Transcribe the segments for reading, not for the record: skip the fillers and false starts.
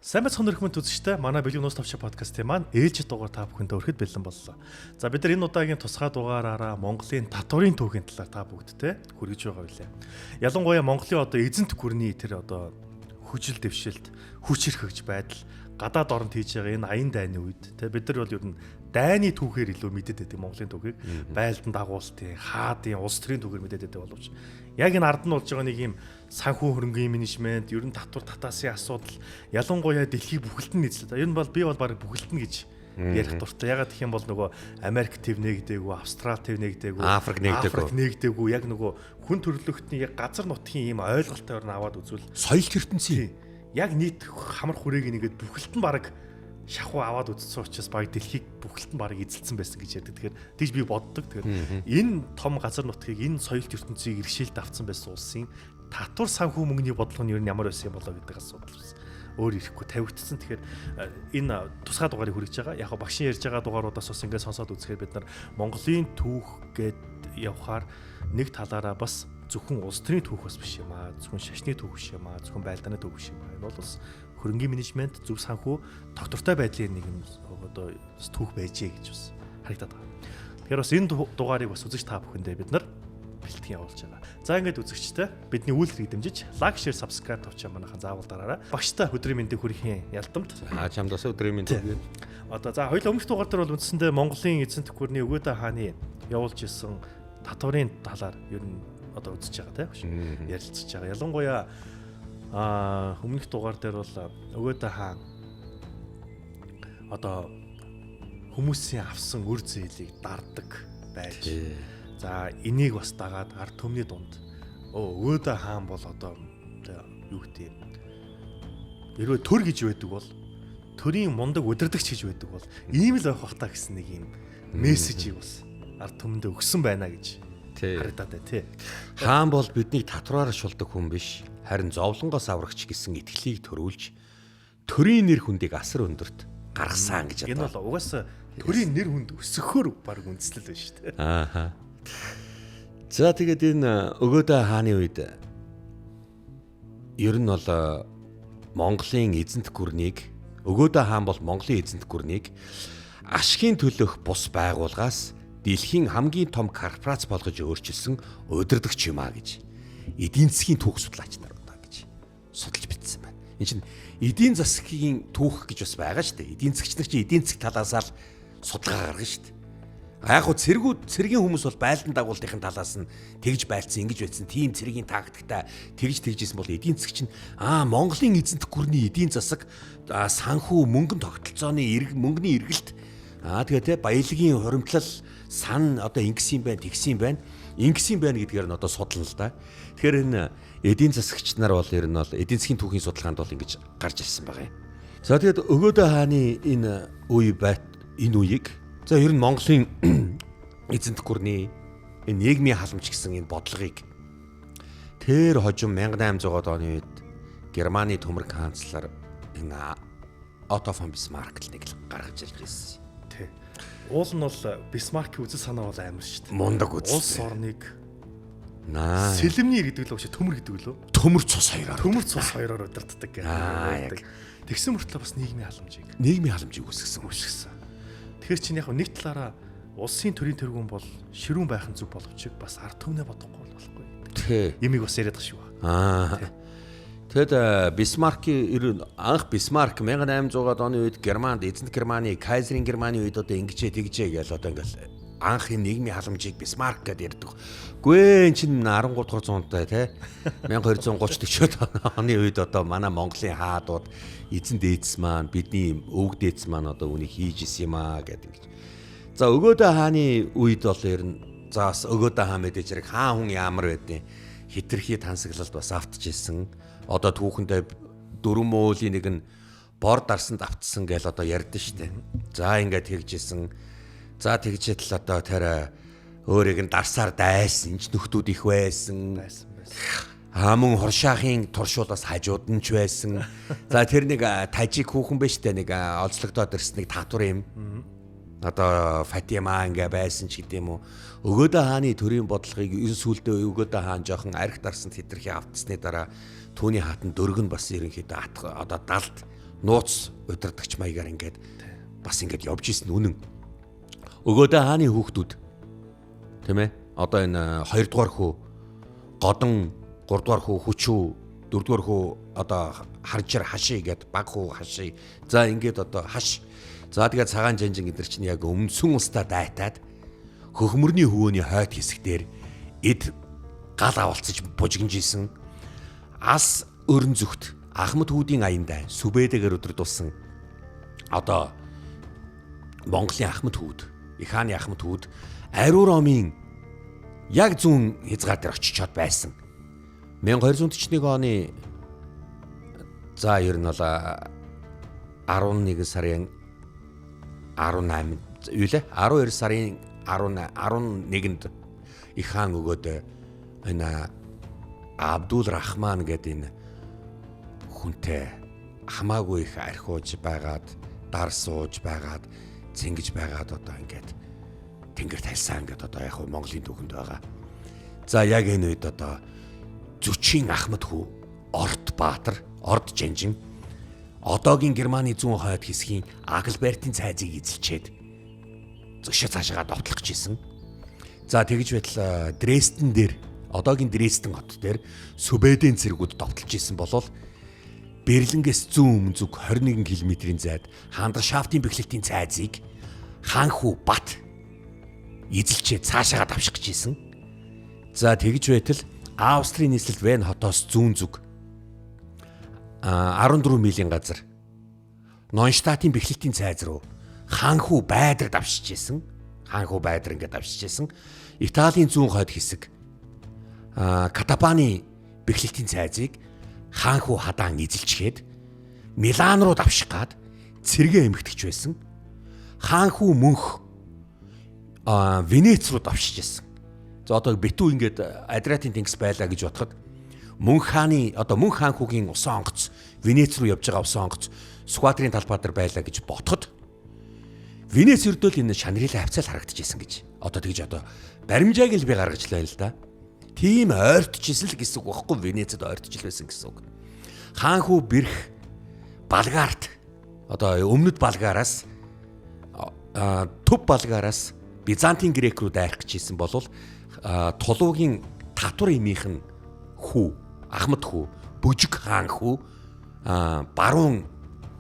Сайн байцгаана өрхмөн үзэгчтэй манай бэлэг нуус товчоо подкастын маань ээлжит дугаар та бүхэндээ өрхөд бэлэн боллоо. За бид нар энэ удаагийн тусгай дугаараараа Монголын татварын түүхийн талаар та бүгдтэй хүргэж байгаа билээ. Ялангуяа Монголын одоо эзэнт гүрний тэр одоо хүчил дэвшилт, хүч хэрхэгч байдал, гадаад оронд хийж байгаа энэ аян дайны үед тэ бид нар бол ер нь дайны түүхээр илүү мэдээд байдаг Монголын түүхийг байлдан дагуултын, хаадын, улс төрийн түүхээр мэдээд байдаг боловч яг энэ ард нь болж байгаа нэг юм санхүү хөрөнгөний менежмент, ер нь татвар татаасын асуудал, ялангуяа дэлхийг бүхэлд нь нийцлээ. Ер нь бол би бол баг бүхэлд нь гэж ярих дуртай. Ягаад гэх юм бол нөгөө Америк төв нэгдээгүй, Австрал төв нэгдээгүй, Африк нэгдээгүй. Африк нэгдээгүй. Яг нөгөө хүн төрөлхтний яг газар нутгийн ийм ойлголтоор нь аваад үзвэл соёлт ертөнцийн яг нийт хамар хүрээг нэгээд бүхэлд нь баг шахуу аваад үзсэн учраас баг дэлхийг бүхэлд нь баг эзэлсэн байсан гэж ярьдаг. Тэгэхээр тэгж би боддог. Тэгэхээр энэ том газар нутгийг, энэ соёлт ертөнцийг иргэшээлд авцсан байсан улсын татвар санхүү мөнгөний бодлого нь ер нь ямар байсан юм болоо гэдэг асуудал бас өөр ирэхгүй тавигдсан. Тэгэхээр энэ тусгай дугаарыг хүргэж байгаа. Яг багшийн ярьж байгаа дугааруудаас бас ингээд сонсоод үзэхээр бид нар Монголын түүх гээд явхаар нэг талаараа бас зөвхөн улс төрийн түүх бас биш юм аа. Зөвхөн шашны түүх биш юм аа. Зөвхөн байлдааны түүх биш юм аа. Энэ бол бас хөрөнгийн менежмент, зөв санхүү, тогтвортой байдлын нэг юм одоо бас түүх байжээ гэж бас харагдаад байгаа. Тэгэхээр бас энэ дугаарыг бас үзэж та бүхэндээ бид нар бэлтгэн явуулж байгаа. За ингээд үзэгчтэй бидний үйлдэлийг дэмжиж лайк, share, subscribe товчоо манайхан заавал дараарай. Багштай өдрийн мэндийг хүргэхийн ялдамд. Аа чамд бас өдрийн мэнд хүргэе. Одоо за хоёул өмнөх дугаар дээр бол үндсэндээ Монголын эзэнт гүрний Өгөөдө хааны явуулж исэн татварын талаар ер нь одоо үзэж байгаа тийм ярилцж байгаа. Ялангуяа өмнөх дугаар дээр бол Өгөөдө хаан одоо хүмүүсийн авсан үр зээлийг дардаг байж. За энийг бас дагаад ард түмний дунд Өгөөдө хаан бол одоо юу гэдэг юм. Хэрвээ төр гэж байдаг бол төрийн мундаг удирдагч гэж байдаг бол ийм л байх бах та гэсэн нэг юм мессежийг бас ард түмэндээ өгсөн байна гэж харагдаад байна тий. Хаан бол биднийг татвараар шулдаг хүн биш, харин зовлонгоос аврагч гэсэн итгэлийг төрүүлж төрийн нэр хүндийг асар өндөрт гаргасан гэж Энэ бол угаасаа төрийн нэр хүнд өсөхөөр баг үндслэл байна шүү дээ. Ааха. За тэгээд энэ Өгөөдө хааны үед ер нь бол Монголын эзэнт гүрнийг Өгөөдө хаан бол Монголын эзэнт гүрнийг ашигын төлөөх бус байгууллагаас дэлхийн хамгийн том корпорац болгож өөрчилсөн удирдагч юм а гэж эдийн засгийн түүх судлаач нар одоо гэж судалж бичсэн байна. Энэ чинь эдийн засгийн түүх гэж бас байгаа шүү дээ. Эдийн засгч нар чинь эдийн засаг талаасаа л судалгаа гаргана шүү дээ. Яг гоо цэргүүд цэргийн хүмүүс бол байлдан дагуултын талаас нь тэгж байлцсан, ингэж байсан, тийм цэргийн тактиктай тэгж тэгжсэн бол эдийн засаг чинь Монголын эзэнт гүрний эдийн засаг санхүү мөнгөн тогтолцооны мөнгөний эргэлт тэгээ те баялагын хуримтлал сан одоо ингэсэн юм байна, тэгсэн юм байна, ингэсэн юм байна гэдгээр нь одоо судлана л да. Тэгэхээр энэ эдийн засагч нар бол ер нь бол эдийн засгийн түүхийн судалгаанд бол ингэж гарч ирсэн байгаа юм. За тэгээд Өгөөдө хааны энэ үе байт энэ үеийг за ер нь Монголын эзэнт гүрний энэ нийгмийн халамж гэсэн энэ бодлогыг тэр хожим 1800-аад оны үед Германы төмөр канцлер энэ Отто фон Бисмарк л нэг л гаргаж ирж байсан. Тий. Уул нь бол Бисмаркийн үзэл санаа бол амар шүү дээ. Мундаг үзэл. Улс орныг сэлэмний гэдэг л үү, төмөр гэдэг лөө. Төмөр цус хоёроор. Төмөр цус хоёроор удирддаг гэдэг. Тэгсэн мөртлөө бас нийгмийн халамжийг. Нийгмийн халамжийг үүсгэсэн. Тэгэхээр чинь яг нэг талаараа улсын төрийн тэргүүн бол ширүүн байх нь зөв боловч бас ард түмнээ бодохгүй бол болохгүй. Тий. Ямиг бас яриад байгаа шүү. Аа. Тэгэд Бисмаркийн анх Бисмарк 1800-аад оны үед Германд эзэнт Германы, Кайзерийн Германы үед одоо ингэжээ тэгжээ гээл одоо ингээл анх энэ нийгмийн халамжийг Бисмарк гэдээ ярьдаг. Гүй эн чинь 13 дугаар зуунтай те 1230 40 оны үед одоо манай Монголын хаадууд эзэн дээдс маань бидний өвөг дээдс маань одоо үнийг хийж исэн юм аа гэдэг ингэж. За Өгөөдө хааны үед бол ер нь за бас Өгөөдө хаан мэдээж хэрэг хаан хүн ямар байдیں۔ Хитрхи тансаглалд бас автчихсэн. Одоо түүхэндээ дөрвөн муулийн нэг нь бор дарсанд автсан гээл одоо ярьдэн штэ. За ингээд тэгжсэн. За тэгжээд л одоо тэр өөрийг нь дарсаар дайсан ч нөхдүүд их байсан. Байсан. Мөн хоршаахын туршуулаас хажууд нь ч байсан. За тэр нэг тажик хүүхэн байж тээ нэг олзлогдоод ирсэн нэг татвар юм. Одоо Фатима ингээ байсан ч гэдэм үү. Өгөөдө хааны төрийн бодлогыг энэ сүулдэ Өгөөдө хаан жоохон арх дарсанд хитрхи автсны дараа түүний хаатан дөрөг нь бас ерөнхийдөө одоо далд нууц удирдагч маягаар ингээд бас ингээд явж исэн үнэн. Өгөөдөө хааны хүүхдүүд тийм ээ. Одоо энэ 2 дугаар хүү Годон, 3 дугаар хүү Хүчүү, 4 дугаар хүү одоо Харжир Хаши гэд баг хүү Хаши. За ингээд одоо Хаш. За тэгээд Цагаан Жанжин гэдэр чинь яг өмсөн улстай дайтаад хөхмөрний хөвөөний хойд хэсэг дээр эд гал авалцаж бужигнж исэн. Ас өрн зүгт Ахмад хүүдийн аяндаа Сүбэдэгээр өдөрдулсан одоо Монголын Ахмад хүүд, их хааны Ахмад хүүд Ариу Ромын яг зүүн хязгаар дээр очичоод байсан. 1241 оны за ер нь бол 11 сарын 18 юу лээ 12 сарын 11-нд их хаан өгөөд энэ Абдул Рахман гэдэг энэ хүнтэй хамаагүй их архиуж байгаад дар сууж байгаад цэнгэж байгаад одоо ингээд тэнгэрт хальсан ингээд одоо яг Монголын түүхэнд байгаа. За яг энэ үед одоо Зүчийн Ахмад хүү Орд Баатар, Орд Жанжин одоогийн Германы зүүн хойд хэсгийн Аглбертийн цайзыг эзэлчээд зөшөө цаашаа довтлох гэж исэн. За тэгж байтал Дрезден дээр одоогийн Дрезден хот дээр Сүбэдийн цэргүүд довтолж исэн болол Берлингээс зүүн өмнө зүг 21 км-ийн зайд Хандаршафтын бэхлэлтийн цайзыг хаан хүү Бат эзэлчээ цаашаага давших гэж исэн. За тэгж байтал Австрийн нийслэл Вен хотоос зүүн зүг 14 милийн газар Нонштадтын бэхлэлтийн цайз руу хаан хүү Байдар давшиж исэн. Хаан хүү Байдар ингээд давшиж исэн. Италийн зүүн хойд хэсэг Катапаны бэхлэлтийн цайзыг хаан хүү хадаан эзэлчгээд Милан руу давших гад цэргээ эмхтгэж байсан. Хаан хүү мөнх Венец руу давшиж исэн. За одоо битүү ингээд Адриатын тэнгис байлаа гэж бодоход Мөнх хааны одоо Мөнх хаан хүүгийн усан онгоц Венец руу явж байгаа усан онгоц Сквадрын талбай дээр байлаа гэж бодоход Венец өрдөөл энэ шанрилаа хавцаал харагдчихсэн гэж. Одоо тэгж одоо баримжааг л би гаргаж лээ л да. Тийм ойртчихсэн л гэсэн үг байхгүй Венецэд ойртож байсан гэсэн үг. Хаан хүү бэрх Болгарт одоо өмнөд Болгараас төв Болгараас Византын грек рүү дайрах гэж исэн болол Тулуугийн татвар эмийнх нь хүү Ахмад хүү Бүжиг хаан хүү баруун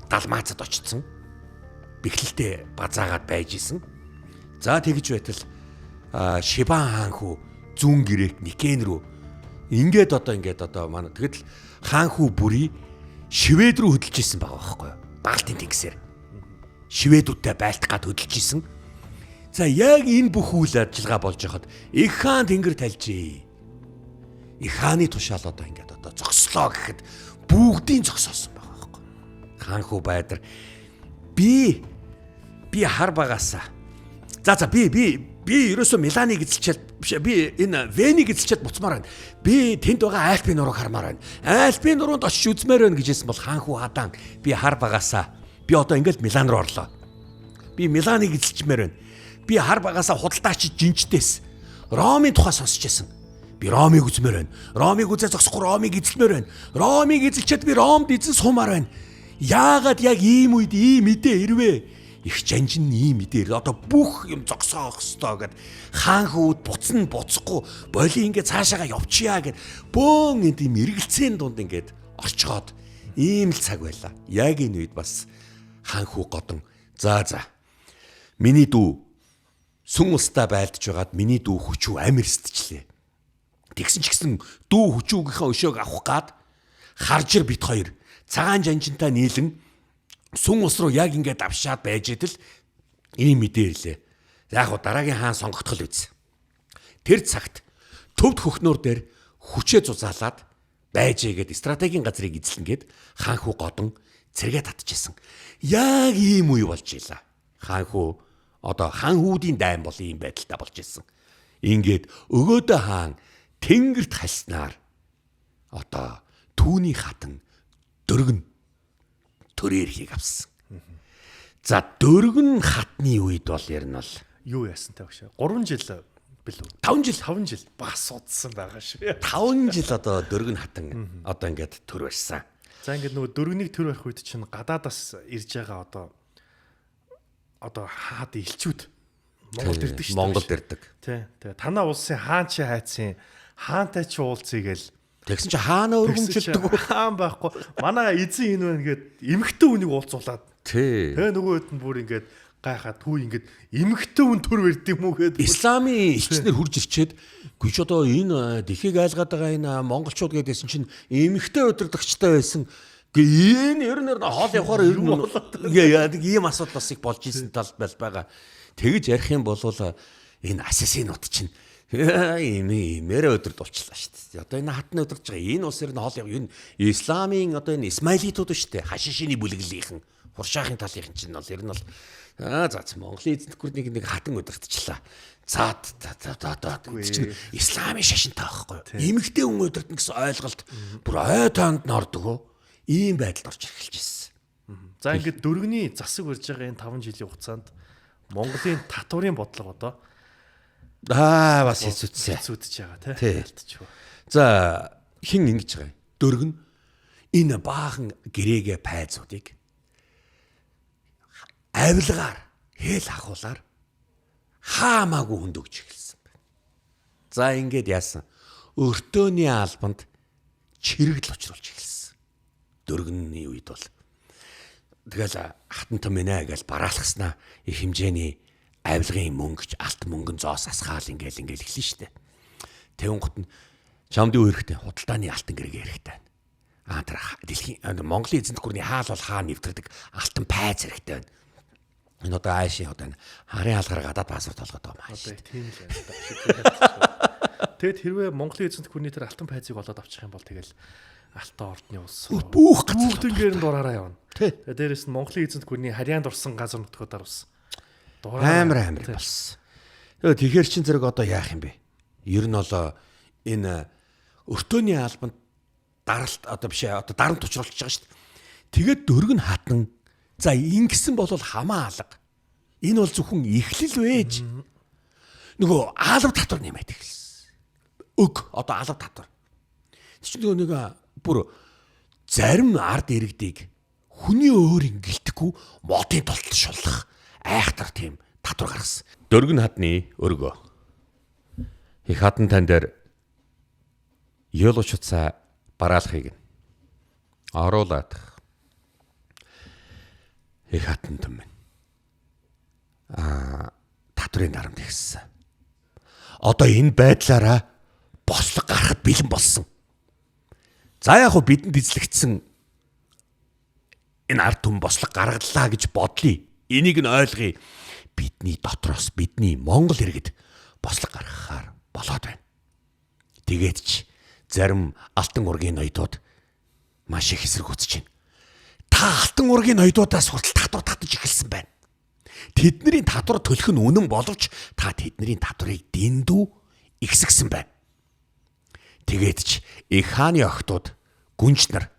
Далмацад очсон. Бэхлэлтэй базаагаад байж исэн. За тэгж байтал Шибан хаан хүү зүүн грек Никен рүү ингээд одоо манай тэгэд хаан хүү бүрий Швед рүү хөдөлж исэн байгаа байхгүй юу? Балтийн тэнгисээр. Шведүүдтэй байлтах гад хөдөлж исэн. За яг энэ бүх үйл ажиллагаа болж байхад их хаан тэнгэр тальжээ. Их хааны тушаал одоо ингээд одоо зогслоо гэхэд бүгдийн зогсоосон байгаа байхгүй. Хаан хүү Байдар би хар багаасаа. За би ерөөсөө Миланыг эзэлчээд би энэ Венийг эзэлчээд буцмаар байна. Би тэнд байгаа Альпийн нурууг хармаар байна. Альпийн нуруунд очиж үзмээр байна гэжсэн бол хаан хүү хадаан би хар багаасаа би одоо ингээл Милан руу орлоо. Би Миланыг эзэлчмээр байна. Би хар багаасаа худалдаач жинчдээс Ромын тухай сонсч байсан. Би Ромыг үзмээр байна. Ромыг үзээ зогсохгүй Ромыг эзэлмээр байна. Ромыг эзэлчээд би Ромд эзэн суумаар байна. Яагаад яг ийм үед ийм мэдээ ирвэ? Их жанжин ийм мэдээ ирв. Одоо бүх юм зогсоох ёстой гэд хаан хүүд буцна буцахгүй боли ингээд цаашаага явчихъя гэд бөөн энэ тийм эргэлцээний дунд ингээд орчгоод ийм л цаг байла. Яг энэ үед бас хаан хүү Годон за миний дүү сүн улстай байлдж байгаад миний дүү Хүчүү амир сэтчлээ. Тэгсэн ч гэсэн дүү Хүчүүгийнхээ өшөөг авах гад Харжир бит хоёр Цагаан жанжинтай нийлэн сүн ус руу яг ингээд авшаад байж идэл ийм мэдээ ирлээ. Яг го дараагийн хаан сонгогдох л үз. Тэр цагт төвд хөхнөр дээр хүчээ зузаалаад байжээ гэд стратегийн газрыг эзлэнгээд хаан хүү Годон цэргээ татчихсан. Яг ийм үе болж илаа. Хаан хүү одоо хаан хүүдийн дайн бол ийм байдалтай болж исэн. Ингээд өгөөдөө хаан тэнгэрт халснаар одоо түүний хатан дөргөн төрийн эрхийг авсан. За дөргөн хатны үед бол ер нь бол юу яасан та багш? 3 жил билүү? 5 жил 5 жил бас судсан байгаа шүү. 5 жил одоо дөргөн хатан одоо ингээд төр барьсан. За ингээд нөгөө дөрөвнийг төр барих үед чинь гадаадаас ирж байгаа одоо хаад элчүүд Монголд ирдэг шүү дээ. Монголд ирдэг. Тий. Тэгээ танаа улсын хаан чи хайцсан хаантай чи уулзъя гээл. Тэгсэн чи хаана өргөмжилдэг вэ? Хаан байхгүй. Манай эзэн энэ байна гээд эмэгтэй хүнийг уулзуулаад. Тий. Тэгээ нөгөө хэд нь бүр ингээд гайхаад хүү ингээд эмэгтэй хүн төр барьд юм уу гээд Исламын элчнэр хурж ирчээд гүйч одоо энэ дэлхийг айлгаад байгаа энэ монголчууд гэдээсэн чинь эмэгтэй удирдагчтай байсан. Гээ энэ ер нь хоол явахаар ер нь ингээ ийм асуудал бас их болж исэн тал байгаа. Тэгж ярих юм бол энэ асасинууд чинь ийм иймээрээ өдөрдулчлаа шүү дээ. Одоо энэ хатны өдөрж байгаа энэ улс ер нь хоол яв энэ исламын одоо энэ исмаилитууд шүү дээ. Хашишины бүлэглэлийнхэн хуршаахын талынхан чинь бол ер нь бол аа за Монголын эзэнт гүрнийг нэг хатан өдөртчлаа. За за за за чинь исламын шашинтай байхгүй юу? Эмэгтэй хүн өдөртөн гэсэн ойлголт бүр ой тоонд нь ордог уу? Ийм байдалд орж эхэлж ирсэн. За ингээд дөрөвний засаг барьж байгаа энэ 5 жилийн хугацаанд Монголын татварын бодлого одоо бас хэцүүцсэн. Хэцүүдэж байгаа тий. За хин ингэж байгаа юм. Дөргөн энэ баахан гэрээгээ пайзуудыг авилгаар хэл ахуулаар хаамаагүй хүнд өгч эхэлсэн байна. За ингээд яасан? Өртөөний албанд чирэгдэл учруулж эхэлсэн. Дөргөнний үед бол тэгэл хатан том минь гэж бараалхаснаа их хэмжээний авилгын мөнгөч алт мөнгөн зоос асгаал ингээл ингээл эхлэн штэ. Тэвэн гот нь чамд юу хэрэгтэй? Худалдааны алтан гэрэг хэрэгтэй байна. Аа тэр дэлхийн Монголын эзэнт гүрний хаал бол хаа нэвтрдэг алтан пайз хэрэгтэй байна. Энэ одоо аашийн одоо энэ харын хаалгаар гадаад паспорт олгоод байгаа юм ааш. Одоо тийм л байна да. Тэгэд хэрвээ Монголын эзэнт гүрний тэр алтан пайзыг олоод авчих юм бол тэгэл алтан ордны улс бүх бүгднгээр нь дураараа явна. Тэгээ дээрэс нь Монголын эзэнт гүрний харьяанд орсон газар нутгуудаар бас амар амар болсон. Тэгэхээр чин зэрэг одоо яах юм бэ? Ер нь бол энэ өртөөний албанд даралт одоо биш одоо дарамт учруулж байгаа шүү дээ. Тэгээд дөрөг нь хатан за ингэсэн бол хамаа алга. Энэ бол зөвхөн эхлэл байж. Нөгөө алба татвар нэмээд эхэлсэн. Өг одоо алба татвар. Чи нөгөө нэг бүр зарим ард иргэдийг хүний өөр ингэлтэхгүй модын толтол шулах айхтар тийм татвар гаргасан. Дөргөн хадны өргөө. Их хатан тань дээр ёлоч утсаа бараалахыг нь оруулаад их хатан түмэн. Аа татврын дарамт ихсэн. Одоо энэ байдлаараа бослого гарахад бэлэн болсон. За яг хөө бидэнд эзлэгдсэн энэ ард түмэн бослого гаргалаа гэж бодлие. Энийг нь ойлгоё. Бидний дотроос бидний Монгол иргэд бослого гаргахаар болоод байна. Тэгээд ч зарим алтан ургийн ноёдууд маш их эсэргүүцэж байна. Та алтан ургийн ноёдуудаас хүртэл татвар татаж эхэлсэн байна. Тэдний татвар төлөх нь үнэн боловч та тэдний татварыг дэндүү ихсгсэн байна. Тэгээд ч их хааны охтууд гүнж нар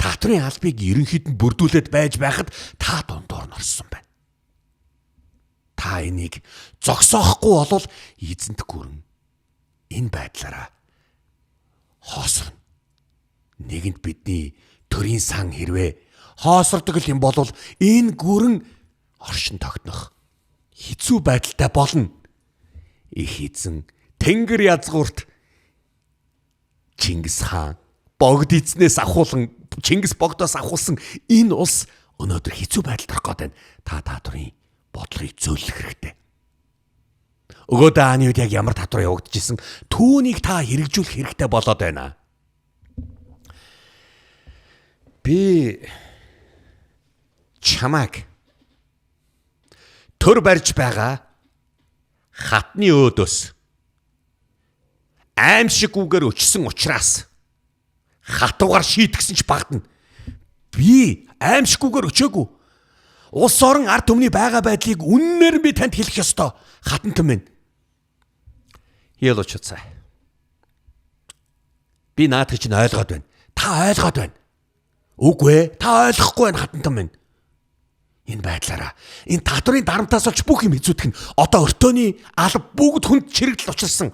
татврын албыг ерөнхийд нь бүрдүүлээд байж байхад та дундуур нь орсон байна. Та энийг зогсоохгүй болвол эзэнт гүрэн энэ байдлаараа хоосорно. Нэгэнт бидний төрийн сан хэрвээ хоосордог юм бол энэ гүрэн оршин тогтнох хэцүү байдалтай болно. Их эзэн Тэнгэр язгуурт Чингис хаан богд эзнээс ахуулан Чингис богдоос ахуулсан энэ улс өнөөдөр хэцүү байдалд орох гээд байна. Та татврын бодлогыг зөөлөх хэрэгтэй. Өгөөдөө хааны үед яг ямар татвар явагдчихсэн түүнийг та хэрэгжүүлэх хэрэгтэй болоод байна. Би чамайг төр барьж байгаа хатны өөдөөс аимшиггүйгээр өчсөн учраас хатуугаар шийтгсэн ч багтана. Би аимшиггүйгээр өчөөгүй. Улс орон ард түмний байгаа байдлыг үннээр би танд хэлэх ёстой. Хатан түмэн. Ялууч уцаа. Би наадах чинь ойлгоод байна. Та ойлгоод байна. Үгүй ээ, та ойлгохгүй байна хатан түмэн. Энэ байдлаараа энэ татврын дарамтаас олж бүх юм хэцүүдэх нь одоо өртөөний алба бүгд хүнд чирэгдэл учирсан.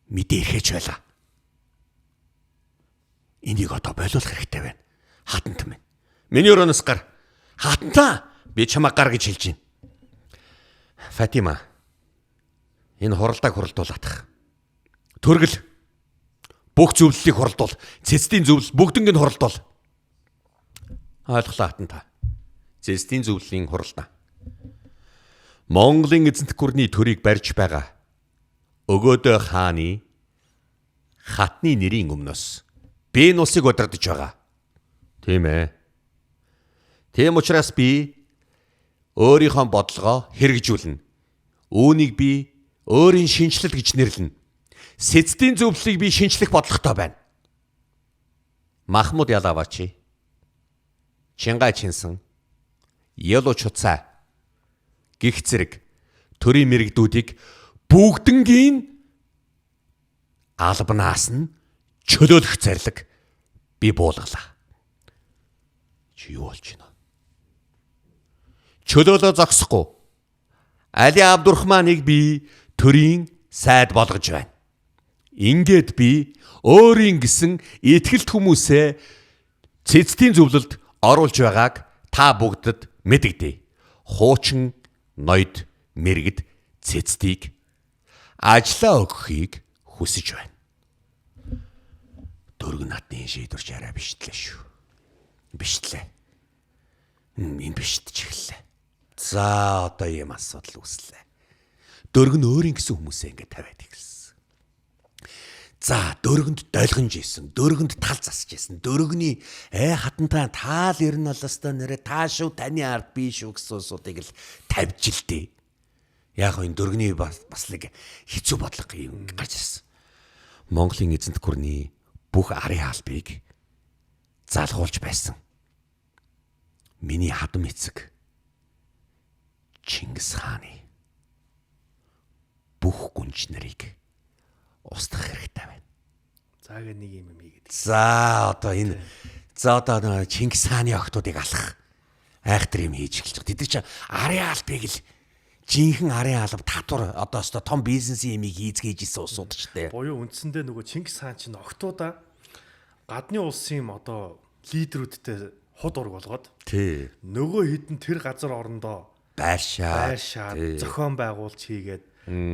Мэдээ эрхэж байлаа. Энийг одоо болиулах хэрэгтэй байна. Хатант минь. Миний өрөөнөөс гар. Хатантаа би чамайг гар гэж хэлж байна. Фатима. Энэ хуралдааг хуралдуулаадах. Төргөл. Бүх зөвлөлийг хуралдуул. Цэцдийн зөвлөл бүгднийг нь хуралдуул. Ойлголоо хатан та. Цэцдийн зөвлөлийн хуралдаа. Монголын эзэнт гүрний төрийг барьж байгаа Өгөөдөө хааны хатны нэрийн өмнөөс би энэ улсыг удирдах байгаа. Тийм ээ. Тийм учраас би өөрийнхөө бодлогоо хэрэгжүүлнэ. Үүнийг би өөрийн шинэчлэл гэж нэрлэнэ. Сэцдийн зөвлөлийг би шинчлэх бодлоготой байна. Махмуд Ялавачи, Чингай Чинсэн, Ялуу Чуцай гих зэрэг төрийн мэрэгдүүдийг бүгднгийн албанаас нь чөлөөлөх зарлиг би буулгалаа. Чи юу болж байна? Чөлөөлөө зогсохгүй. Али Абдурхманыг би төрийн сайд болгож байна. Ингээд би өөрийн гэсэн итгэлт хүмүүсээ цэцдийн зөвлөлд оруулж байгааг та бүгдэд мэдэгдээ. Хуучин ноёд мэргэд цэцдийг ажлаа өгөхийг хүсэж байна. Дөргөн натны шийдвэр ч арай биштлээ шүү. Биштлээ. Энэ биштэж эхэллээ. За одоо ийм асуудал үүслээ. Дөргөн өөрийн гэсэн хүмүүсээ ингэ тавиад эхэлсэн. За дөргөнд долгонж исэн, дөргөнд тал засж исэн. Дөргөний хатантаа таал ер нь болоостой нэрэ та шүү таны ард би шүү гэсэн усуудыг л тавьж л дээ. Яг энэ дөргөний бас нэг хэцүү бодлого юм гарч ирсэн. Монголын эзэнт гүрний бүх арын албыг залгуулж байсан. Миний хадам эцэг Чингис хааны бүх гүнж нарыг устгах хэрэгтэй байна. За гэ нэг юм хийгээд. За одоо энэ за одоо Чингис хааны охтуудыг алах айхтар юм хийж эхэлж байгаа. Тэд нар чи арын албыг л жинхэнэ арын алба татвар одоо өстой том бизнесийн юмыг хийцгээж исэн улсууд ч дээ. Буюу үндсэндээ нөгөө Чингис хаан чинь охтуудаа гадны улсын юм одоо лидерүүдтэй худ ураг болгоод Тий. нөгөө хідэн тэр газар орондоо Байршаа. байршаад зохион байгуулж хийгээд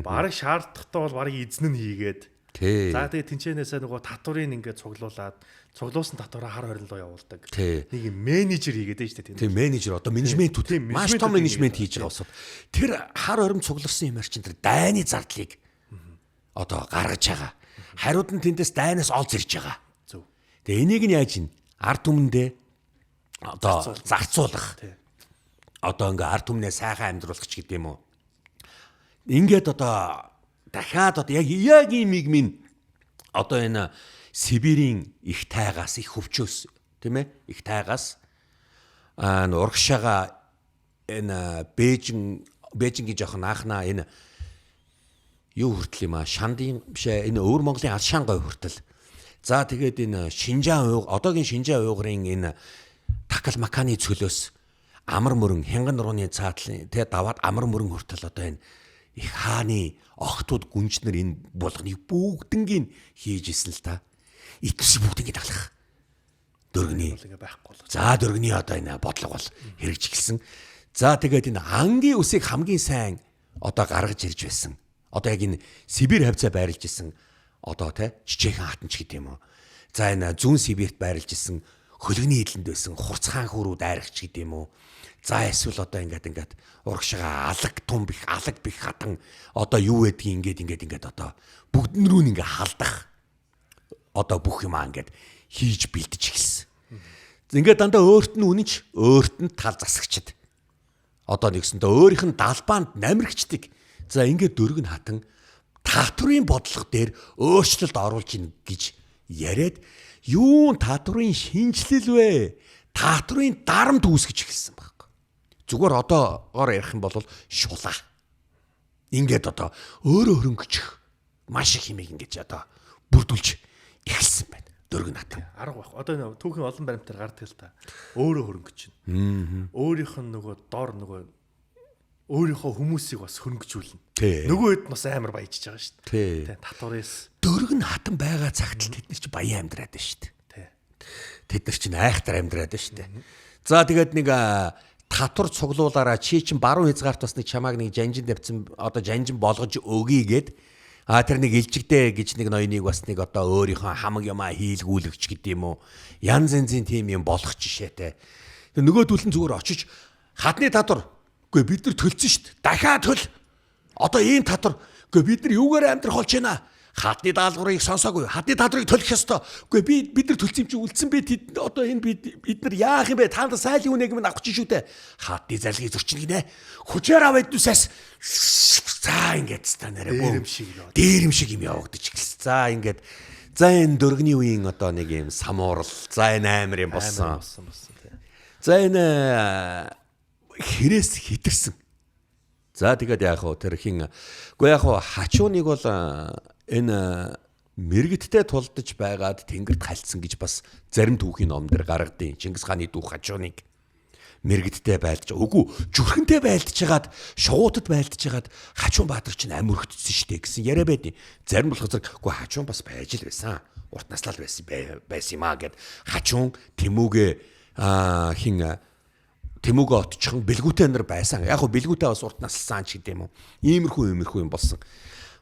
бараг шаардлагатай бол бараг эзэн нь хийгээд Тий. За тэгээ тэнчэнээсээ нөгөө татврыг ингээд цуглуулад цуглуулсан татвараа хар хорин руу явуулдаг. Тий. Нэг юм менежер хийгээд байж тээ. Тийм менежер одоо менежментүүд Тийм, маш том менежментүүд менежмент хийж байгаа улсууд. Тэр хар хорим цугларсан юмар чинь тэр дайны зардлыг одоо гаргаж байгаа. Хариуд нь тэндээс дайнаас олж ирж байгаа. Зөв. Тэгээ энийг нь яаж ийн ард түмэндээ одоо зарцуулах. Тий. Одоо ингээ ард түмнээ сайхан амьдруулах ч гэдэг юм уу. Ингээд одоо дахиад одоо яг яг ийм минь одоо энэ Сибирийн их тайгаас их хөвчөөс тийм ээ их тайгаас аа урагшаага энэ Бээжин Бээжингийн жоохон анхнаа энэ юу хүртэл юм аа Шандын биш ээ энэ өвөр Монголын Алшаан гой хүртэл. За тэгээд энэ Шинжаан уйг одоогийн Шинжаан уйгарын энэ Такал Маканы цөлөөс амар мөрөн хянган нурууны цаатлын тэ даваад амар мөрөн хүртэл одоо энэ их хааны охтууд гүнжнэр энэ булганыг бүгднгийн хийж исэн л та. Итгэс бүгднийг даглах. Дөргөний Бол ингээ байхгүй болгож. За дөргөний одоо энэ бодлого бол хэрэгж эхэлсэн. За тэгээд энэ ангийн үсийг хамгийн сайн одоо гаргаж ирж байсан. Одоо яг энэ Сибирь хавцаа байрлаж исэн одоо те жижигхэн хатан ч гэдэг юм уу. За энэ зүүн Сибирьт байрлаж исэн хөлөгний эдлэнд байсан хурцхан хөрүүд айрагч гэдэг юм уу. За эсвэл одоо ингээд ингээд урагшаага алаг тум бих алаг бих хатан одоо юу гэдгийг ингээд ингээд ингээд одоо бүгдэн рүү нь ингээд халдах одоо бүх юмаа ингээд хийж бэлдэж эхэлсэн. Ингээд дандаа өөрт нь үнэнч, өөрт нь тал засагчд. Одоо нэгсэндээ өөрийнх нь далбаанд намирчдаг. За ингээд дөрөг нь хатан татврын бодлого дээр өөрчлөлт оруулж ийн гэж яриад юун татврын шинжилэл вэ? Татврын дарамт үүсгэж эхэлсэн байхгүй. Зүгээр одоогоор ярих юм бол шулаа. Ингээд одоо өөрөө хөрөнгөчих маш их хэмээг ингэж одоо бүрдүүлж эхэлсэн байна. Дөрөг натан. Арга байх. Одоо энэ түүхийн олон баримтаар гардаг л та. Өөрөө хөрөнгөч чинь. Өөрийнх нь нөгөө дор нөгөө өөрийнхөө хүмүүсийг бас хөрөнгөжүүлнэ. Тий. Нөгөө хэд бас амар баяжж байгаа шүү дээ. Тий. Тэ татварээс Дөрөг нь хатан байгаа цагт л тэд нар чи баян амьдраад байна шүү дээ. тий. Тэд нар чинь айхтар амьдраад байна шүү дээ. За тэгээд нэг татвар цуглуулаараа чи чинь баруун хязгаарт бас нэг чамааг нэг жанжин тавьсан одоо жанжин болгож өгье гээд тэр нэг илжигдээ гэж нэг ноёныг бас нэг одоо өөрийнхөө хамаг юмаа хийлгүүлэгч гэдэг юм уу. Янз янзын тийм юм болох жишээтэй. Тэг нөгөөдөл нь зүгээр очиж хадны татвар үгүй бид нар төлсөн шүү дээ. Дахиад төл. Одоо ийм татвар үгүй бид нар юугаар амьдрах болж байна? Хадны даалгаврыг сонсоогүй. Хадны даалгаврыг төлөх ёстой. Үгүй бид нар төлсөн юм чи үлдсэн бэ? Одоо энэ бид нар яах юм бэ? Та нар сайлын үнэг минь авах чинь шүү дээ. Хадны зарлигийг зөрчинө гинэ. Хүчээр аваад эднүсээс за ингээд та нэрэ дээрэм шиг яваад. Дээрэм шиг юм явагдаж эхэлсэн. За ингээд за энэ дөргөний үеийн одоо нэг юм самуурал. За энэ амар юм болсон. За энэ хэрээс хитэрсэн. За тэгээд яах вэ? Тэр хин үгүй яах вэ? Хачууныг бол энэ мэрэгдтэй тулдаж байгаад тэнгэрт хальцсан гэж бас зарим түүхийн ном дээр гаргадیں۔ Чингис хааны дүү Хажууныг мэрэгдтэй байлдаж үгүй зүрхэнтэй байлдаж хагаад шугуутад байлдаж хагаад Хажуун Баатар чинь амь өргөтсөн штэ гэсэн яриа байдیں۔ Зарим болох зэрэг үгүй Хажуун бас байж л байсан. Урт наслал байсан юм аа гэд Хажуун Тэмүүгээ хин Тэмүүгээ отчихон бэлгүүтэй нар байсан. Яг хөө бэлгүүтэй бас урт наслсан ч гэдэм үү. Иймэрхүү юм болсон.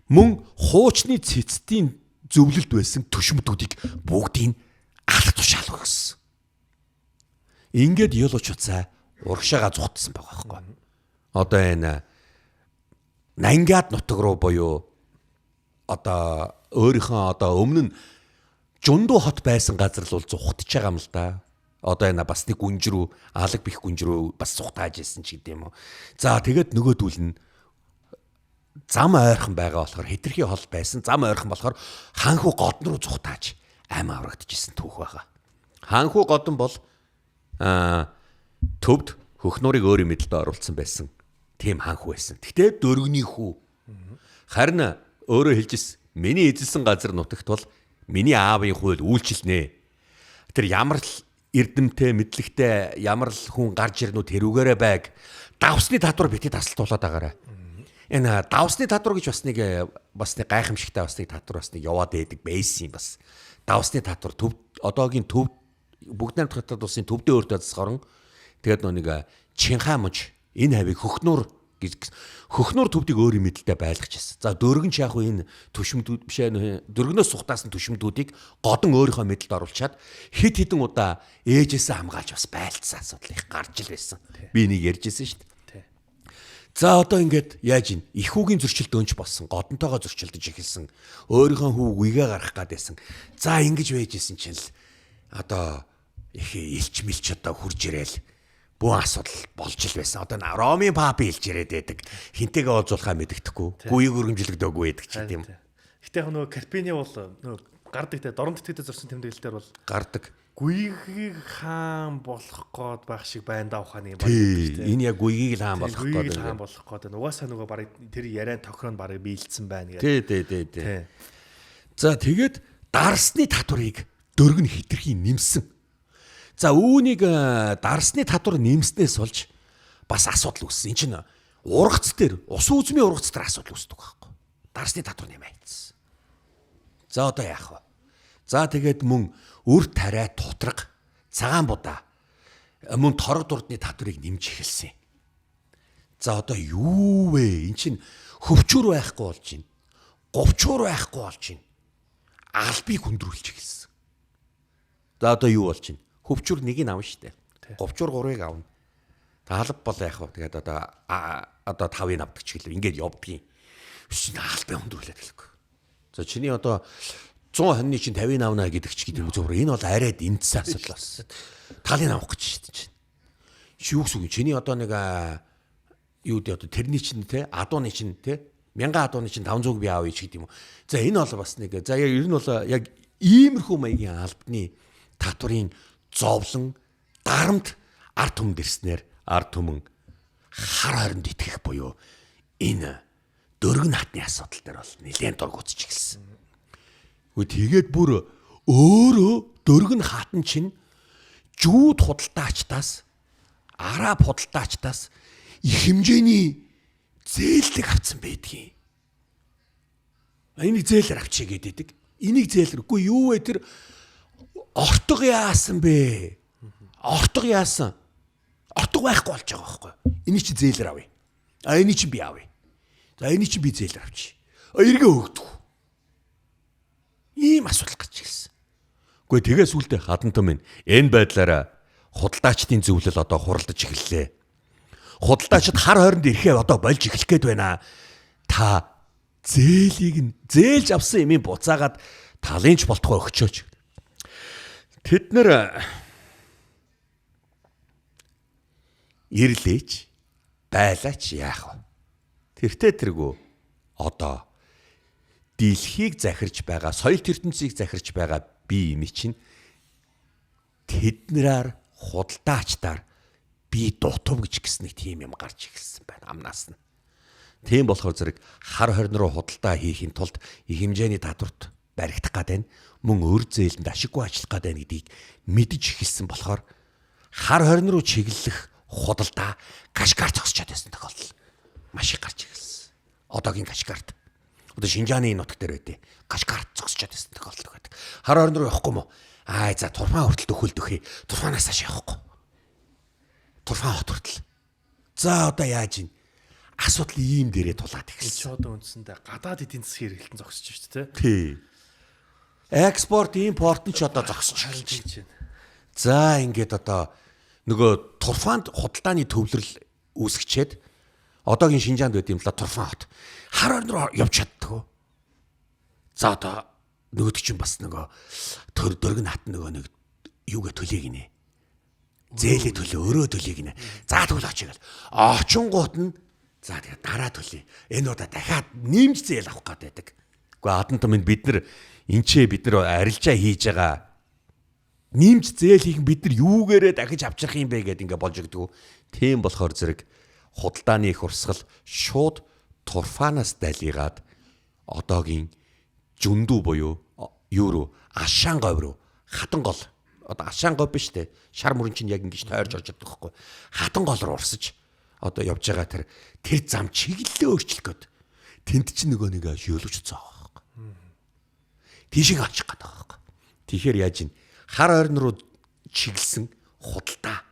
Мөн хуучны цэцдийн зөвлөлд байсан төшмөдүүдийг бүгдийг алах тушаал өгсөн. Ингээд Йолооч уцаа урагшаага зугтсан байгаа байхгүй. Одоо энэ Нангиад нутаг руу буюу одоо өөрийнхөө одоо өмнө нь Жундуу хот байсан газар л бол зугтж байгаа юм л да. Одоо энэ бас нэг гүнж рүү алаг бих гүнж рүү бас зугтааж исэн ч гэдэм үү. За тэгээд нөгөөдүүл нь зам ойрхон байгаа болохоор хэтэрхий хол байсан. Зам ойрхон болохоор хаанхүү годон руу зугтааж ам аврагдчихсэн түүх байгаа. Хаанхүү годон бол төвд хөхнурыг өөрийн мэдлэлд оруулсан байсан. Тийм хаанхүү байсан. Гэхдээ дөргөний хүү. Харин өөрөө хэлжсэн. Миний эзэлсэн газар нутагт бол миний аавын хууль үйлчилнэ. Тэр ямар л эрдэмтэй мэдлэгтэй ямар л хүн гарч ирнүү тэрүүгээрээ байг. Давсны татвар бити тасалтуулаад агаарай. Энэ давсны татвар гэж бас нэг гайхамшигтай бас нэг татвар бас нэг яваад байдаг байсан юм бас. Давсны татвар төв одоогийн төв бүгд найрамдах хятад улсын төвдөө өөртөө засгорон тэгээд нөө нэг Чинхаа муж энэ хавийг хөхнуур гэж хөхнуур төвдийг өөрийн мэдлэлтэй байлгаж байсан. За дөргөн ч яг энэ төшмөдүүд биш ээ дөргөнөөс сухтаасан төшмөдүүдийг годон өөрийнхөө мэдлэлд оруулчаад хит хитэн удаа ээжээсээ хамгаалж бас байлцсан асуудал их гарч ил байсан. Би энийг ярьж ирсэн шүү дээ. За одоо ингээд яаж ийн их хүүгийн зөрчилд өнч болсон. Годонтойгоо зөрчилдөж эхэлсэн. Өөрийнхөө хүүг үегээ гаргах гад байсан. За ингэж байж исэн чинь л одоо их илч мэлч одоо хурж ирээл бүх асуудал болж л байсан. Одоо Ромын пап илж ирээд байдаг. Хинтэйгээ уулзуулахаа мэддэхгүй. Гүйг өргөмжлөгдөөгүй байдаг ч гэдэм. Гэтэ яг нөгөө Карпини бол нөгөө гардаг те дорн тэтгэдэг зорсон тэмдэглэл дээр бол гардаг. Гүйгийг хаан болох гээд байх шиг байна да ухааны юм байна шүү дээ. Энэ яг гүйгийг л хаан болох гээд хаан болох гээд байна. Угаасаа нөгөө барыг тэр яриан тохироо нь барыг биелцсэн байна гэдэг. Тий. За тэгээд дарсны татварыг дөргөн хитрхи нэмсэн. За үүнийг дарсны татвар нэмснээс болж бас асуудал үүссэн. Энд чинь ургац дээр ус үзмийн ургац дээр асуудал үүсдэг байхгүй. Дарсны татвар нэмээдсэн. За одоо яах вэ? За тэгээд мөн үр тариа тутраг цагаан будаа мөн торог дурдны татварыг нэмж эхэлсэн. За одоо юу вэ? Эн чинь хөвчүүр байхгүй болж байна. Говчуур байхгүй болж байна. Албыг хүндрүүлж эхэлсэн. За одоо юу болж байна? Хөвчүүр нэгийг авна штэ. Говчуур гурвыг авна. Алба бол яах вэ? Тэгээд одоо тавыг авдаг ч гэлээ. Ингээд явдгийн. Албыг хүндрүүлээд хэлэхгүй. За чиний одоо 100 хоньны чинь 50-ыг авна гэдэг ч гэдэг юм зөвөр. Энэ бол арай дэмтсэн асуудал бас. Талыг авах гэж шүү дээ чинь. Чи юу гэсэн үг юм? Чиний одоо нэг юу гэдэг одоо тэрний чинь те адууны чинь те 1000 адууны чинь 500-г би авъя ч гэдэг юм уу. За энэ бол бас нэг за яг ер нь бол яг иймэрхүү маягийн албаны татварын зовлон дарамт ард түмэнд ирснээр ард түмэн хар хоринд итгэх буюу энэ дөргөн хатны асуудал дээр бол нэлээд дург үзэж эхэлсэн. Тэгээд бүр өөрөө дөргөн хатан чинь жүүд худалдаачдаас араб худалдаачдаас их хэмжээний зээлдэг авцсан байдгийн. Энийг зээлэр авчий гэдэг. Энийг зээлэр. Үгүй юу вэ тэр Ортог яасан бэ? Ортог яасан? Ортог байхгүй болж байгаа байхгүй. Эний чи зээлэр авъя. А эний чи би авъя. За эний чи би зээлэр авчи. А эргээ өгдөг. Ийм асуудал гарч ирсэн. Гэхдээ тэгээ сүултээ хадантан минь энэ байдлаараа худалдаачдын зөвлөл одоо хуралдаж эхэллээ. Худалдаачид хар хойронд ирэхээ одоо болж эхлэх гээд байна. Та зээлийг нь зээлж авсан юмыг буцаагаад талын ч болтгоо өгчөөч. Тэд нэр ирлээч байлаач яах вэ? Тэртээ тэргүү одоо дэлхийг захирч байгаа, соёл ертөнцийг захирч байгаа бие юм чинь тэднэрээр худалдаачдаар би дутав гэж гисэн нэг тийм юм гарч эхэлсэн байна амнаас нь. Тийм болохоор зэрэг хар хорин руу худалдаа хийхин тулд их хэмжээний татварт баригдах гад байна. Мөн өр зээлэнд ашиггүй ажиллах гад байна гэдгийг мэдж эхэлсэн болохоор хар хорин руу чиглэх худалдаа Кашгар зогсчод байсан тохиолдол маш их гарч эхэлсэн. Одоогийн Кашгарт. Одоо Шинжааны нутаг дээр байдیں۔ Кашгарт зогсчод байсан тохиолдол байдаг. Хар хорин руу явахгүй мó? Аа за Турфан хүртэл дөхөл дөхий. Турфанаас цааш явахгүй. Турфан хот хүртэл. За одоо яаж ийн? Асуудал ийм дээрээ тулаад эхэлсэн. Чи одоо үндсэндээ гадаад эдийн засгийн хэрэглэлтэн зогсож шүү дээ. Тий. Экспорт, импорт нь ч одоо зогсож эхэлж байна. За ингээд одоо нөгөө Турфанд худалдааны төвлөрөл үүсгэчээд одоогийн Шинжаанд байд юм л Турфан хот. Хар орон руу явж чаддгүй. За одоо нөгөөд чинь бас нөгөө төр дөргөн хат нөгөө нэг юугээ төлөе гинэ. Зээлээ төлөө, өрөө төлөе гинэ. За тэгвэл очие гэл. Очингууд нь за тэгээ дараа төлөе. Энэ удаа дахиад нэмж зээл авах гээд байдаг. Гэхдээ адан томд бид нар энчээ бид нар арилжаа хийж байгаа нэмж зээл хийх бид нар юугээрээ дахиж авчрах юм бэ гэдээ ингээ болж өгдөг. Тийм болохоор зэрэг худалдааны их урсгал шууд Турфанаас далигаад одоогийн Жүндүү буюу юу руу Алшаан говь руу хатан гол одоо Алшаан говь биш те шар мөрөн чинь яг ингэж тойрж орж ирдэг байхгүй хатан гол руу урсаж одоо явж байгаа тэр зам чиглэлээ өөрчлөх гээд тэнд чинь нөгөө нэг шөөлөж цаа байхгүй тийшээ очих гээд байгаа байхгүй. Тэгэхээр яаж ин хар ойрон руу чиглэсэн худалдаа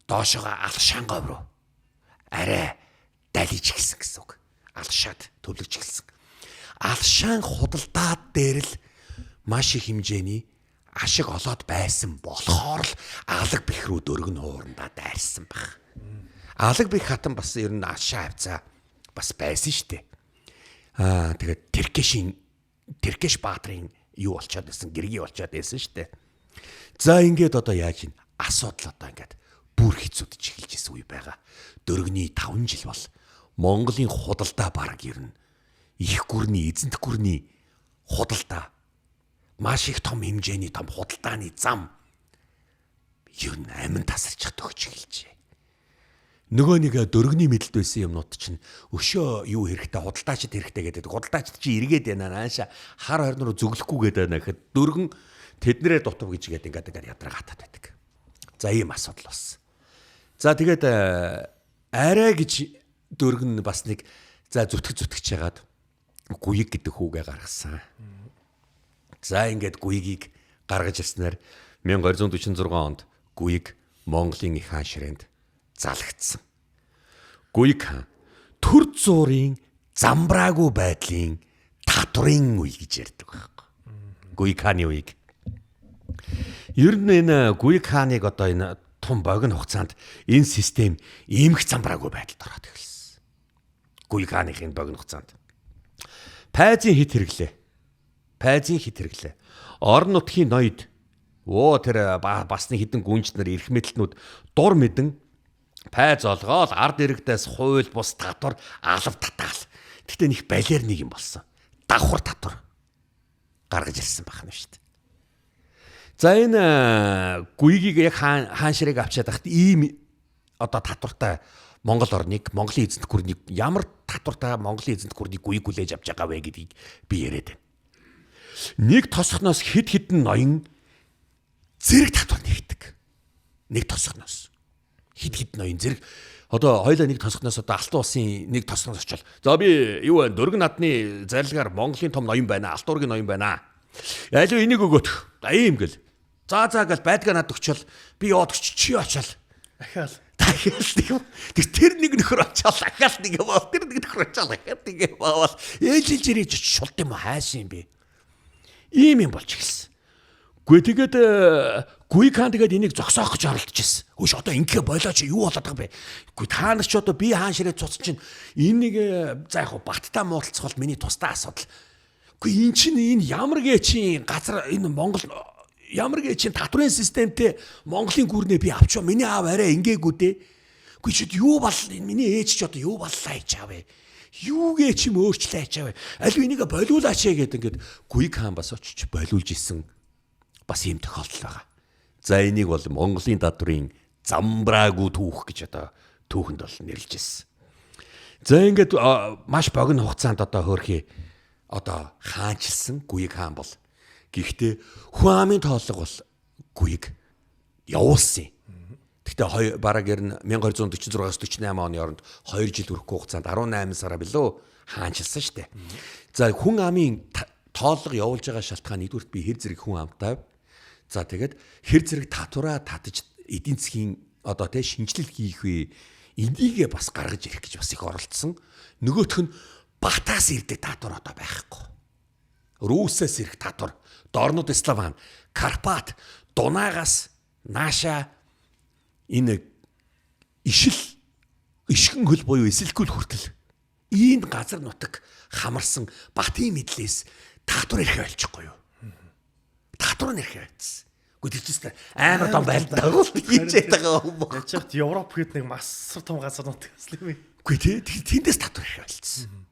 доошогоо Алшаан говь руу арай далиж эхэлсэн гэсэн үг. Алшаад төвлөрч эхэлсэн. Алшаан худалдаад дээр л маш их хэмжээний ашиг олоод байсан болохоор л алаг бэх рүү дөргөн хуурандаа дайрсан баг. Алаг бэх хатан бас ер нь алшаа хавцаа бас байсан шүү дээ. Аа тэгээд Тэркеш баатрын юу болчоод байсан, гэргий болчоод байсан шүү дээ. За ингээд одоо яаж ин асуудал одоо ингээд бүр хэцүүдж эхэлж исэн үе байгаа. Дөргөний 5 жил бол Монголын худалдаа бараг ер нь их гүрний, эзэнт гүрний худалдаа маш их том хэмжээний том худалдааны зам ер нь амин тасарчих төгч эхэлжээ. Нөгөө нэг дөргөний мэдлэлд байсан юмнууд чинь өшөө юу хэрэгтэй, худалдаачид хэрэгтэй гэдэг. Худалдаачид чи эргээд байна нааша хар хорин руу зөвлөхгүй гэдэг байна гэхэд дөргөн тэднэрээ дутав гэж гээд ингээд ингээд ядраа гатаад байдаг. За ийм асуудал болсон. За тэгээд арай гэж дөргөн бас нэг за зүтгэж чагаад гуйг гэдэг хүүгээ гаргасан. За ингээд гуйгийг гаргаж ирснээр 1946 онд гуйг Монголын их хаан ширээнд залгагдсан. Гуйг хаан төр зуурын замбраагүй байдлын татврын үе гэж ярьдаг байхгүй. Гуйг хааны үеийг. Ер нь энэ Гуйг хааныг одоо энэ том богино хугацаанд энэ систем иймх замбраагүй байдалд ороод эхэлсэн. Гуйг хааныхын богино хугацаанд. Пайзын хит хэрэглээ. Пайзын хит хэрэглээ. Орон нутгийн ноёд тэр басны хідэн гүнж нар эрх мэдэлтнүүд дур мэдэн пайз олгоол ард иргэдээс хууль бус татвар алав татаал. Гэтэ нэг балиар нэг юм болсон. Давхар татвар гаргаж ирсэн байх нь шүү дээ. За энэ гуйгийг яг хаан ширээг авчиад байхад ийм одоо татвартай Монгол орныг, Монголын эзэнт гүрнийг ямар татвартай Монголын эзэнт гүрнийг гуйг хүлээж авч байгаа вэ гэдгийг би яриад байна. Нэг тосхноос хэд хэдэн ноён зэрэг татвар нэгдэг. Нэг тосхноос хэд хэд ноён зэрэг одоо хоёлаа нэг тосхноос одоо Алтан улсын нэг тосхноос очвол за би юу вэ дөргөн наадны зарилгаар Монголын том ноён байна, Алтуургийн ноён байна. Ялуу энийг өгөөт. Ийм гэл. За за гэл байдгаа над өгчөөл би яваад өгч чи очоод Дахиад дахиад нэг юм. Тэр нэг нөхөр очоод дахиад нэг юм. Тэр нэг нөхөр очоод дахиад нэг юм аваад ээлжилж ирэж шулт юм хайсан юм бэ. Ийм юм болж эхэлсэн. Гүй тэгээд Гуй хаан тэгээд энийг зогсоох гэж оролдож ирсэн. Хөөш одоо ингээ болооч юу болоод байгаа юм бэ? Гүй та нар ч одоо би хаан ширээ цуцсан чинь энэ нэг за яг баттай муудалцах бол миний тусдаа асуудал. Гүй эн чинь энэ ямар гээ чинь газар энэ Монгол ямар гээ чинь татврын системтэй Монголын гүрнээ би авчаа. Миний аав арай ингээгүй дээ. Гүй чид юу бол миний ээж ч одоо юу боллаа хийж аав вэ? Юу гээ чим өөрчлөө хийж аав вэ? Аль энийг болиулаач гэдэг ингээд Гуйг хаан бас очиж болиулж исэн бас ийм тохиолдол байгаа. За энийг бол Монголын татврын замбраагүй түүх гэж одоо түүхэнд бол нэрлэж ирсэн. За ингээд маш богино хугацаанд одоо хөөрхий одоо хаанчилсан Гуйг хаан бол. Гэхдээ хүн амын тооллого бол Гуйг явуулсан юм. Гэхдээ бараг ер нь 1246-аас 48 оны хооронд 2 жил хүрэхгүй хугацаанд 18 сараа билүү хаанчилсан штэ. За хүн амын тооллого явуулж байгаа шалтгаан нэгдүгürt би хэр зэрэг хүн амтай. За тэгээд хэр зэрэг татвараа татаж эдийн засгийн одоо тэ шинжилэл хийх вэ? Энийгээ бас гаргаж ирэх гэж бас их оролдсон. Нөгөөх нь Батаас ирдэг татвар одоо байхгүй. Русээс ирэх татвар, Дорнод Славан, Карпат, Дунаагаас нааша энэ ишил ишгэн хөл буюу эсэлкүүл хүртэл ийм газар нутаг хамарсан Батын мэдлээс татвар ирэхэ болчихгүй юу? Татвар нь ирэхэ байцсан. Үгүй тэр чинь амар том байлдаа дагуулт хийж байгаа юм байна. Яаж яхад Европ гээд нэг масар том газар нутаг гэсэн юм. Үгүй тий тэндээс татвар ирэхэ болцсон.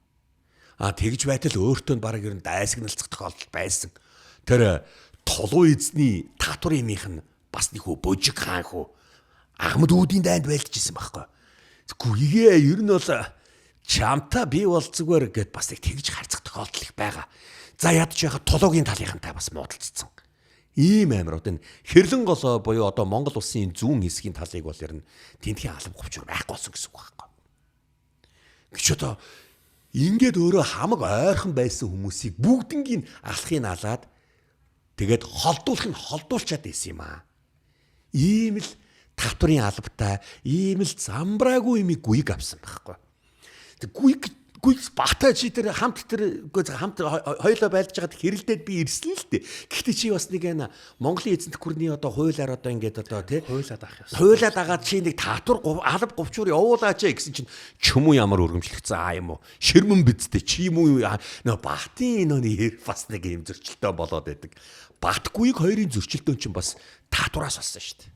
А тэгж байтал өөртөө нь бараг ер нь дайсагналцах тохиолдол байсан. Тэр Тулуу эзний татвар имийнх нь бас нэг хүү божиг хаан хүү агмад үүдийн дайнд байлдажсэн байхгүй. Гүйгээ ер нь бол чамта би бол зүгээр гэд бас нэг тэгж харцах тохиолдол их байгаа. За ядч яхад Тулуугийн талынхантай бас муудалцсан. Ийм амар одоо энэ хэрлэн голоо буюу одоо Монгол улсын зүүн хэсгийн талыг бол ер нь тентхийн алба говчор байхгүй болсон гэсэн үг байхгүй. Гэж одоо ингээд өөрөө хамаг ойрхон байсан хүмүүсийг бүгднгийн алхыг алаад тэгээд холдуулах нь холдуулчаад байсан юм аа. Ийм л татврын албатай, ийм л замбраагүй юмыг Гуйг авсан байхгүй. Тэг Гуйг Батай чи тэр хамт тэр хамт хоёлоо байлдаж байгаад хэрэлдээд би ирсэн л дээ. Гэхдээ чи бас нэг энэ Монголын эзэнт гүрний одоо хуулиар одоо ингээд одоо тий хуулиад авах ёстой. Хуулиад агаад чи нэг татвар алба говчуур явуулаач гэсэн чинь чөмүү ямар өргөмжлөгдсөн аа юм уу? Ширмэн бидтэй чи юм уу? Нөө Батын нөөний бас нэг юм зөрчилтөө болоод байдаг. Батгүйг хоёрын зөрчилдөөн чинь бас татвараас болсон шүү дээ.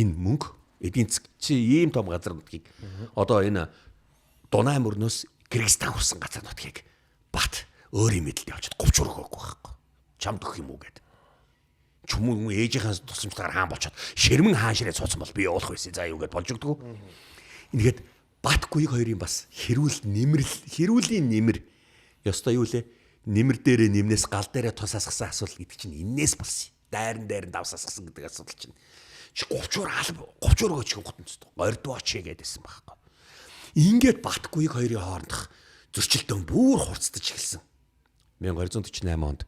Энэ мөнгө эдийн засаг чи ийм том газар нутгийг одоо энэ Дунай мөрнөөс Кыргызстан хүрсэн газар нутгийг Бат өөрийн мэдлэлд явчихад 30 өгөөгүй байхгүй. Чамд өгөх юм уу гэд. Чүмүү ээжийнхээ тусламжтайгаар хаан болчиход ширмэн хаан ширээ цууцсан бол би явуулах байсан. За юу гэд болж өгдөг. Ингээд Бат Гуйг хоёрын бас хэрүүл нэмрэл хэрүүлийн нэмэр ёстой юу лээ? Нэмэр дээрээ нэмнээс гал дээрээ тус асгасан асуудал гэдэг чинь энээс болсон. Дайран дээр нь давс асгасан гэдэг асуудал чинь. Чи 30-уур алба 30 өгөөч гот нь гордвооч гэдээсэн байхгүй. Ингээд Бат Гуйг хоёрын хоорондох зөрчилдөөн бүр хурцдаж эхэлсэн. 1248 онд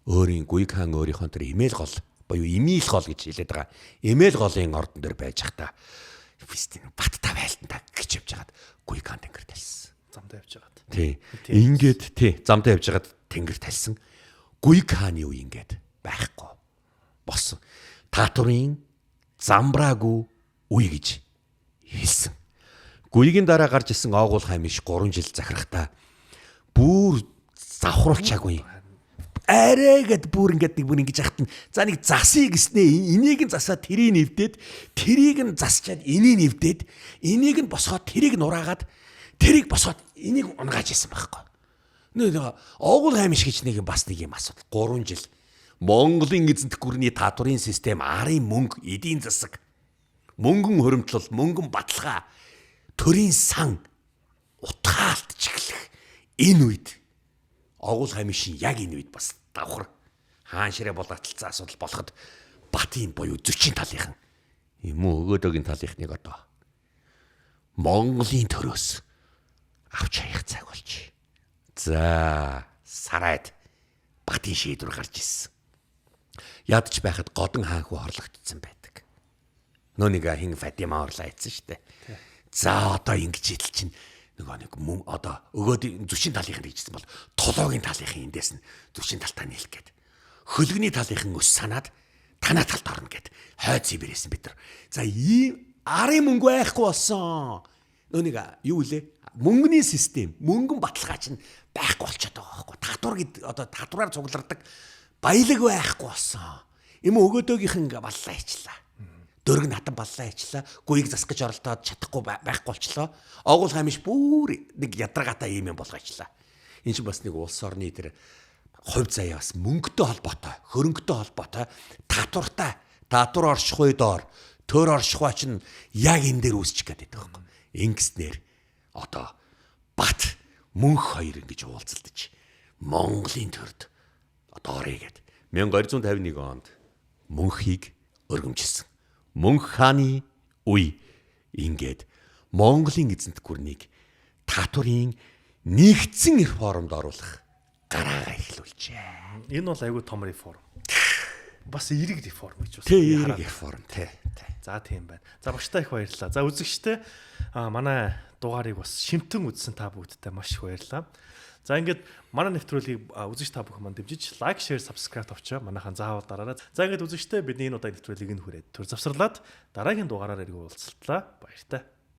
өөрийн Гуйг хаан өөрийнхөө тэр эмээл гол буюу эмийл гол гэж хэлээд байгаа. Эмээл голын ордон дээр байж байхдаа Баттай байлтан гэж явж хагаад Гуйг хаан тэнгэр талсан. Замдаа явж хагаад. Тий. Ингээд тий замдаа явж хагаад тэнгэр талсан. Гуйг хааны үе ингээд байхгүй болсон. Татврын замбраагүй үе гэж хэлсэн. Гуйгийн дараа гарч исэн Оогуул хаймиш 3 жил захирахдаа бүр завхруулчаагүй. Арай гэд бүр ингээд нэг бүр ингэж яхад нь за нэг засъя гэснээ энийг нь засаад тэрийг нэвдээд тэрийг нь засчаад энийг нэвдээд энийг нь босгоод тэрийг нь ураагаад тэрийг босгоод энийг унгааж исэн байхгүй. Нэг Оогуул хаймиш гэж нэг бас нэг юм асуудал 3 жил Монголын эзэнт гүрний татврын систем арын мөнгө эдийн засаг мөнгөн хуримтлал мөнгөн баталгаа төрийн сан утгаалтж эхлэх энэ үед Оогуул хаймшин яг энэ үед бас давхар хаан ширээ булаацалцсан асуудал болоход Батын буюу зөчийн талынхан юм уу өгөөдөөгийн талынхныг одоо Монголын төрөөс авч хаях цаг болж. За сарайд Батын шийдвэр гарч ирсэн. Ядч байхад Годон хаан хүү хорлогдсон байдаг. Нөө нэг хин Фатима орлоо ийцэн штэ. За, одоо ингэж итл чинь нөгөө нэг мөн одоо өгөөд зүшин талынх нь хийжсэн бол толоогийн талынхын эндээс нь зүшин талтаа нийлэх гээд, хөлгөний талынхан өс санаад танаа талд орно гэд хойд Сибирээс бид нар. За, ийм арын мөнгө байхгүй болсон. Нөө нэг юу лээ? Мөнгөний систем, мөнгөн баталгаа чинь байхгүй болчиход байгаа байхгүй. Татвар гэд одоо татвараар цуглардаг баялаг байхгүй болсон. Им өгөөдөөгийнхэн баллаа ичлаа. Дөрөг натан баллаа ичлаа. Гуйг засах гэж оролдоод чадахгүй байхгүй болчлоо. Огуул хамиш бүр нэг ядаргаатай юм болгоочлаа. Энэ чинь бас нэг улс орны тэр хувь заяа бас мөнгөтэй холбоотой, хөрөнгөтэй холбоотой, татвартай, татвар оршихуй доор, төр оршихуй чинь яг энэ дээр үүсчих гээд байдаг байхгүй. Ингэснээр одоо Бат мөнх хоёр ингэж уулзалдаж Монголын төрд одоо орё гэд 1251 онд мөнхийг өргөмжилсөн. Мөнх хааны үе ингээд Монголын эзэнт гүрнийг татварын нэгдсэн реформд оруулах гараагаа эхлүүлжээ. Энэ бол айгүй том реформ. Бас эерэг реформ гэж бас. Тий, эерэг реформ, тий. За, тийм байна. За, багштай их баярлалаа. За, үзэгчтэй манай дугаарыг бас шимтэн үзсэн та бүгдтэй маш их баярлалаа. За, ингээд манай нэвтрүүлгийг үзэж та бүхэн манд дэмжиж like, share, subscribe товчоо манайхан заавал дараарай. За, ингээд үзэгчтэй бидний энэ удаагийн нэвтрүүлгийг энэ хүрээд түр завсарлаад дараагийн дугаараар эргүү уулзтлаа. Баяртай.